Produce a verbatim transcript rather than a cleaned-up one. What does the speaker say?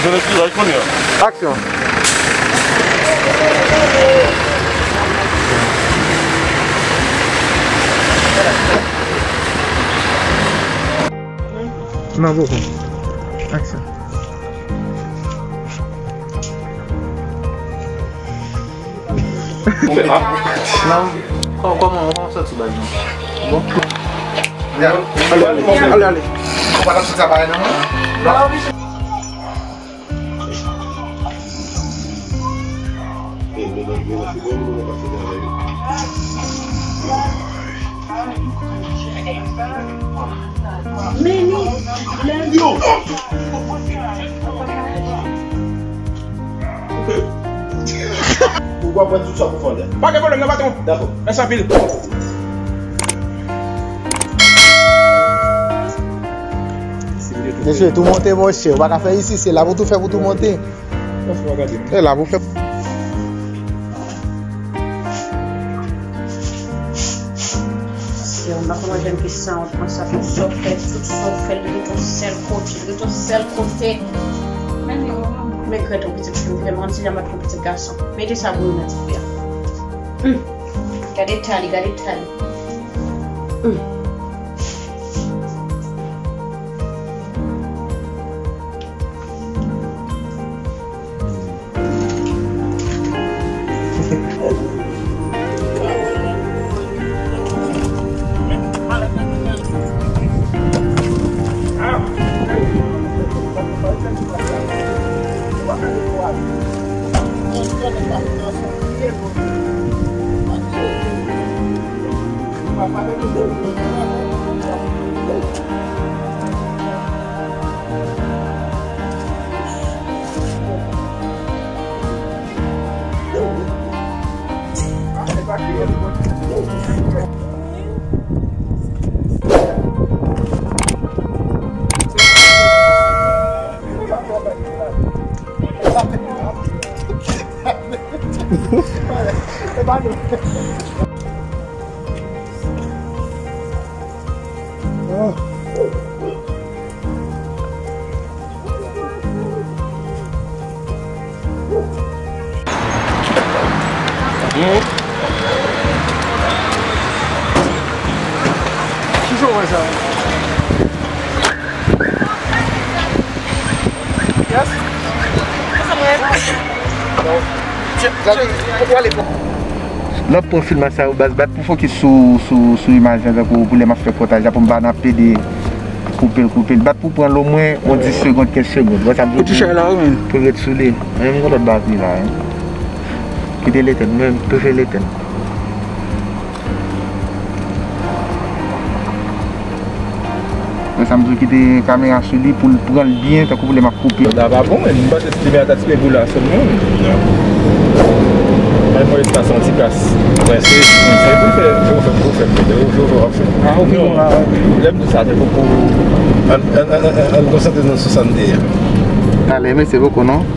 Aksyon. Non, poko. Aksyon. Non. Kò-, kòman, kòman w santi baz nan? Bon. Ale, ale. Ou pa t ap sot sa parèy nan mwen? Meni, lè yo. Ou pran tout sa pou fondè. Pa gen pwoblèm non, patwon. Dakò. Mèsi anpil. Mesye, tou monte, monchè. Ou pa ka fè isi, se la pou tou fè pou tou monte. E la pou fè. Yo, m pa konn jan ki sa, ou pran sa, tout sa w fè, tout sa w fè, li ret yon sèl kote, li ret yon sèl kote. Men grèt yon pitit fi, vrèman, m se janm bat yon pitit gason. Mete sa pou nou nan dife a. Hum. Gade tali, gade tali. Hum. Ki jan w wè sa? Yes. Lè w ap pran filmaj sa yo, baz, bat pou fokis sou, sou, sou imaj lan, tankou pou lè m ap fè pòtaj la, pou m pa nan pede koupe l, koupe l. Bat pou pran l omwen yon dis segonn, kenz segonn. Wè sa m vle di? Ou touche la, wi, men. Pou l ret sou li. Men m gon lòt batri la, wi. Kite l etèn, mwen, m prefere l etèn. Wè sa m di w, kite kamera sou li pou l pran l byen, tankou pou lè m ap koupe. Sa pa bon, men m panse se te mete atè ti pye pou la sèlman. Non. Mwen pran espas an ti plas. Mwen se, mwen se pou fè, pou fè, pou fè, pou fè, pou fè, pou fè. Ah, ok, non. Ah, ok. Lè m di sa, se pou, pou, an, an, an, an, an konsantre nan sou sa n te ye. Talè, mèsi bokou, non.